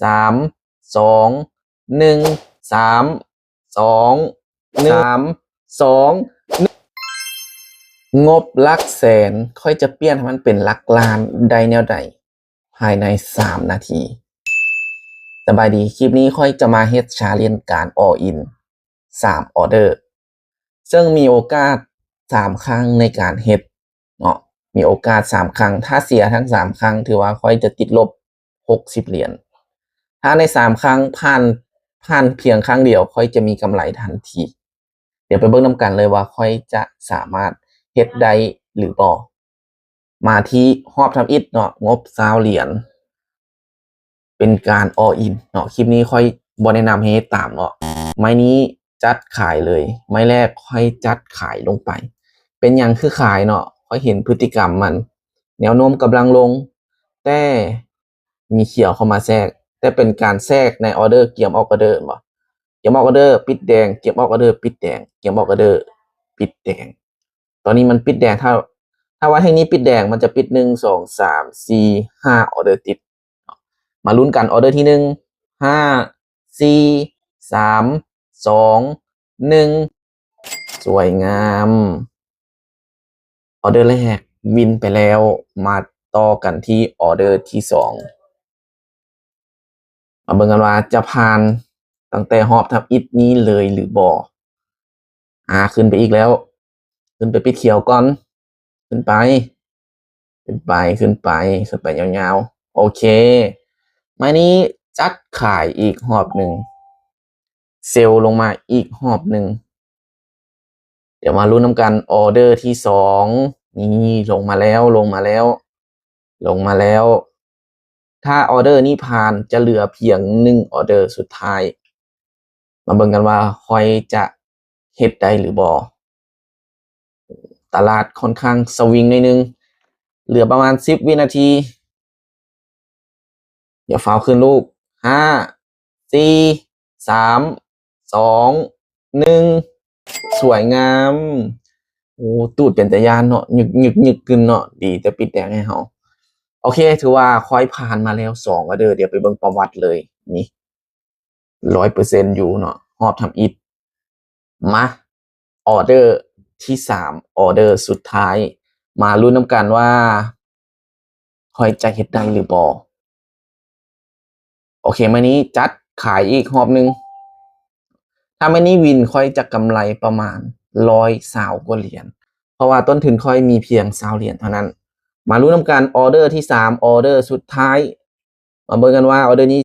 ສາມ ສອງ ໜຶ່ງ ສາມ ສອງ ໜຶ່ງ ສາມ ສອງ ໜຶ່ງ. ງົບຫຼັກແສນ ຂ້ອຍຈະປ່ຽນໃຫ້ມັນເປັນຫຼັກລ້ານໄດ້ແນວໃດ ພາຍໃນສາມນາທີ. ສະບາຍດີ, ຄລິບນີ້ຂ້ອຍຈະມາເຮັດ challenge ການ all in ສາມອອເດີ ເຊິ່ງມີໂອກາດສາມຄັ້ງໃນການເຮັດເນາະ, ມີໂອກາດສາມຄັ້ງ. ຖ້າເສຍທັງສາມຄັ້ງ ຖືວ່າຂ້ອຍຈະຕິດລົບຫົກສິບຫຼຽນ. ຖ້າໃນສາມຄັ້ງຜ່ານ, ຜ່ານພຽງຄັ້ງດຽວ ຂ້ອຍຈະມີກຳໄລທັນທີ. ດຽວໄປເບິ່ງນຳກັນເລີຍວ່າຂ້ອຍຈະສາມາດເຮັດໄດ້ຫຼືບໍ່. ມາທີ່ຮອບທຳອິດເນາະ, ງົບຊາວຫຼຽນ ເປັນການ all in ເນາະ. ຄລິບນີ້ຂ້ອຍບໍ່ແນະນຳໃຫ້ເຮັດຕາມເນາະ. ໄມ້ນີ້ຈັດຂາຍເລີຍ, ໄມ້ແລກຂ້ອຍຈັດຂາຍລົງໄປ. ເປັນຫຍັງຄືຂາຍເນາະ? ຂ້ອຍເຫັນພຶດຕິກຳມັນ ແນວໂນ້ມກຳລັງລົງ, ແຕ່ມີຂຽວເຂົ້າມາແຊກ, ແຕ່ເປັນການແຊກໃນອອເດີກຽມອອກອອເດີ ແມ່ນບໍ່? ກຽມອອກອອເດີ ປິດແດງ, ກຽມອອກອອເດີ ປິດແດງ, ກຽມອອກອອເດີ ປິດແດງ. ຕອນນີ້ມັນປິດແດງ, ຖ້າ, ຖ້າວ່າແທ່ງນີ້ປິດແດງ ມັນຈະປິດ ໜຶ່ງ ສອງ ສາມ ສີ່ ຫ້າ ອອເດີຕິດ. ມາລຸ້ນກັນ ອອເດີທີ ໜຶ່ງ ຫ້າ ສີ່ ສາມ ສອງ ໜຶ່ງ. ສວຍງາມ. ອອເດີແລກວິນໄປແລ້ວ, ມາຕໍ່ກັນທີ່ອອເດີທີສອງ. ມາເບິ່ງກັນວ່າຈະຜ່ານຕັ້ງແຕ່ຮອບທຳອິດນີ້ເລີຍຫຼືບໍ່. ອາ, ຂຶ້ນໄປອີກແລ້ວ. ຂຶ້ນໄປປິດຂຽວກ່ອນ. ຂຶ້ນໄປ. ຂຶ້ນໄປ, ຂຶ້ນໄປ, ຂຶ້ນໄປຍາວໆ. ໂອເຄ. ໄມ້ນີ້ຈັດຂາຍອີກຮອບໜຶ່ງ. ເຊວລົງມາອີກຮອບໜຶ່ງ. ດຽວມາລຸ້ນນຳກັນ ອອເດີທີສອງ. ນີ້ ລົງມາແລ້ວ, ລົງມາແລ້ວ, ລົງມາແລ້ວ. ຖ້າອອເດີນີ້ຜ່ານ ຈະເຫຼືອພຽງໜຶ່ງອອເດີສຸດທ້າຍ. ມາເບິ່ງກັນວ່າຂ້ອຍຈະເຮັດໄດ້ຫຼືບໍ່. ຕະຫຼາດຄ່ອນຂ້າງສະວິງໜ້ອຍໜຶ່ງ. ເຫຼືອປະມານສິບວິນາທີ. ຢ່າຟ້າວຂຶ້ນລູກ. ຫ້າ ສີ່ ສາມ ສອງ ໜຶ່ງ. ສວຍງາມ. ໂອ້ ຕູດເປັນຕາຢ້ານເນາະ, ຍຶກໆໆຂຶ້ນເນາະ. ດີແຕ່ປິດແດງໃຫ້ເຮົາ. ໂອເຄ, ຖືວ່າຂ້ອຍຜ່ານມາແລ້ວສອງອອເດີ. ດຽວໄປເບິ່ງປະຫວັດເລີຍ. ນີ້ ຮ້ອຍເປີເຊັນຢູ່ເນາະ, ຮອບທຳອິດ. ມາ ອອເດີທີສາມ, ອອເດີສຸດທ້າຍ. ມາລຸ້ນນຳກັນວ່າຂ້ອຍຈະເຮັດໄດ້ຫຼືບໍ່. ໂອເຄ, ມື້ນີ້ຈັດຂາຍອີກຮອບໜຶ່ງ. ຖ້າມື້ນີ້ວິນ, ຂ້ອຍຈະກຳໄລປະມານຮ້ອຍຊາວກວ່າຫຼຽນ, ເພາະວ່າຕົ້ນທຶນຂ້ອຍມີພຽງຊາວຫຼຽນເທົ່ານັ້ນ. ມາລຸ້ນນຳກັນ ອອເດີທີສາມ, ອອເດີສຸດທ້າຍ. ມາເບິ່ງກັນວ່າອອເດີນີ້